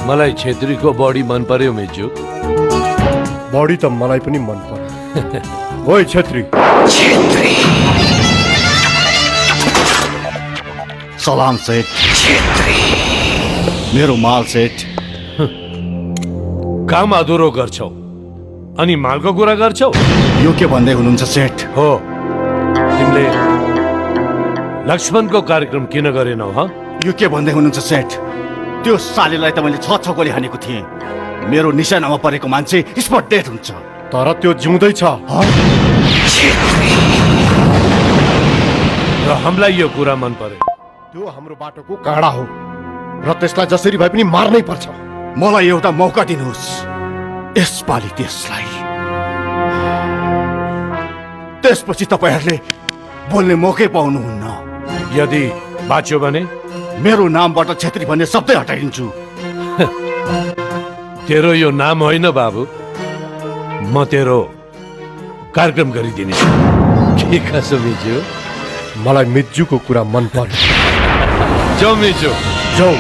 मलाई छेत्रीको बडी मन पर्यो मिजु। बडी त मलाई पनि मन पर्यो। ओइ छेत्री। सलाम सेठ। मेरो माल सेठ। काम अधुरो गर्छौ अनि मालको कुरा गर्छौ? यो के भन्दै हुनुहुन्छ सेठ? हो, तिमीले लक्ष्मणको कार्यक्रम किन गरेनौ? यो के भन्दै हुनुहुन्छ सेठ? त्यो सालीलाई त मैले 6 गोली हानेको थिएँ। मेरो निशानामा परेको मान्छे स्पट डेड हुन्छ। तर त्यो जिउँदै छ। र हामीलाई यो कुरा मन पर्यो। त्यो हाम्रो बाटोको काँडा हो र त्यसलाई जसरी भए पनि मार्नै पर्छ। मलाई एउटा मौका दिनुहोस् यसपालि त्यसलाई। त्यसपछि तपाईहरुले बोल्ने मौकै पाउनुहुन्न। यदि बाँच्यो भने मेरो नामबाट छेत्री भन्ने शब्दै हटाइदिन्छु। तेरो यो नाम होइन बाबु, म तेरो कार्यक्रम गरिदिने। के कसो मिजु? मलाई मिज्जूको कुरा मन पर्यो। जाऊ मिजु, जाऊ।